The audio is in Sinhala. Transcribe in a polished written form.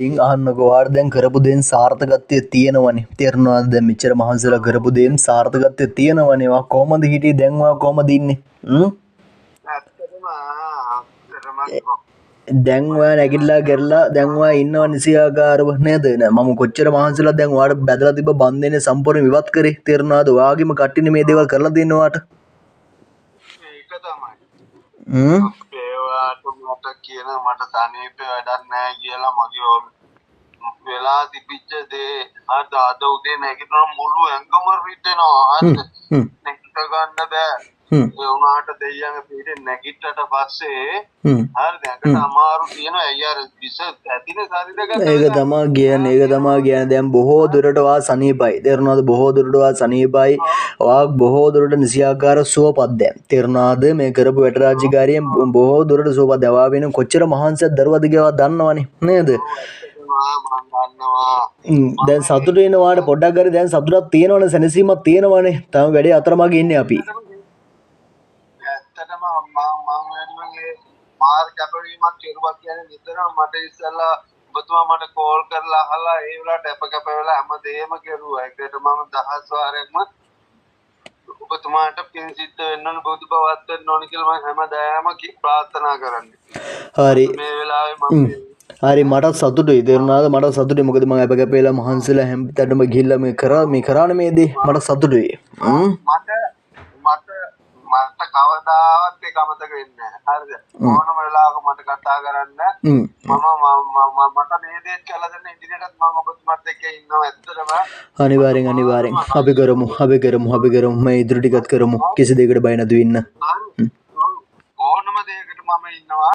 ඉන් අහන්නකෝ, ඔයාට දැන් කරපු දේෙන් සාර්ථකත්වය තියෙනවනේ. තේරුණාද? දැන් මෙච්චර මහන්සිලා කරපු දේෙන් සාර්ථකත්වය තියෙනවනේ. ඔයා කොහමද හිටියේ? දැන් ඔයා කොහමද ඉන්නේ? ඇත්තටම ඇත්තටම දැන් ඔයා නැගිටලා කරලා දැන් ඔයා ඉන්නව නිසියාකාරව නේද? නෑ, මම කොච්චර මහන්සිලා දැන් ඔයාට බැදලා තිබ්බ බන්ධනේ සම්පූර්ණ ඉවත් කරේ. තේරුණාද? ඔයාගේම කට්ටියනේ මේ දේවල් කරලා දෙන්නේ ඔයාට. ඒක තමයි. ඒවාට මට කියන මට සනීප වැඩක් නෑ කියලා මගේ වෙලා තිබිච්ච දේ අද අද උදේ නැගිටිනවා මුළු ඇඟම රිදෙනවා. හරිද? නැගිට ගන්න බෑ. ඒ වුණාට දෙයියන්ගේ පිටේ නැගිට්ටට පස්සේ හරිද, ඇඟට අමාරු තියෙනවා. ඇයි අර විස ඇතිනේ ශරීරගත. ඒක තමා කියන්නේ, ඒක තමා කියන්නේ. දැන් බොහෝ දුරට ඔයා සනීපයි. තේරුණාද? බොහෝ දුරට ඔයා සනීපයි. ඔයා බොහෝ දුරට නිසියාකාර සුවපත් දැන්. තේරුණාද? මේ කරපු වැඩ රාජකාරියෙන් බොහෝ දුරට සුවපත් දැන්. ඔයා වෙන කොච්චර මහන්සියක් දරුවද කියලා ඔයා දන්නවනේ නේද? මං දන්නවා. දැන් සතුටු වෙන ඔයාට පොඩ්ඩක් හරි දැන් සතුටක් තියෙනවනේ, සැනසීමක් තියෙනවනේ. තාම වැඩේ අතරමඟ ඉන්නේ අපි. ඇත්තටම මං වෙනුවෙන් ඒ මාර් කැපවීමක් කෙරුවා කියන්නේ නිතරම මට ඉස්සෙල්ලා ඔබතුමා මට කෝල් කරලා අහලා ඒ වෙලාවට අප කැප වෙලා හැම දෙයක්ම කෙරුවා. ඒකට මම දහස් වාරයක්ම ඔබතුමාට පින් සිද්ධ වෙන්න ඕන, බුදු බවත් වෙන්න ඕන කියලා මම හැමදාම ප්‍රාර්ථනා කරන්නේ. හරි. මේ වෙලාවේ මම හරි, මටත් සතුටුයි. තේරුණාද? මටත් සතුටුයි. මොකද මම අප කැප වෙලා මහන්සිලා හැම තැනම ගිහිල්ලා මේ කරා මේ කරානේ මේ දේ. මට සතුටුයි. මට මට මට කවදාවත් ඒක අමතක වෙන්නේ නැහැ. හරිද? ඕනම වෙලාවක මට කතා කරන්න. මම මට මේ දේත් කරලා දෙන්න ඉදිරියටත් මම ඔබතුමාත් එක්ක ඉන්නවා ඇත්තටම. අනිවාර්යෙන් අනිවාර්යෙන් අපි කරමු, අපි කරමු, අපි කරමු. මේ ඉදිරි ටිකත් කරමු. කිසි දෙයකට බය නැතුව ඉන්න. ඕනම දෙයකට මම ඉන්නවා.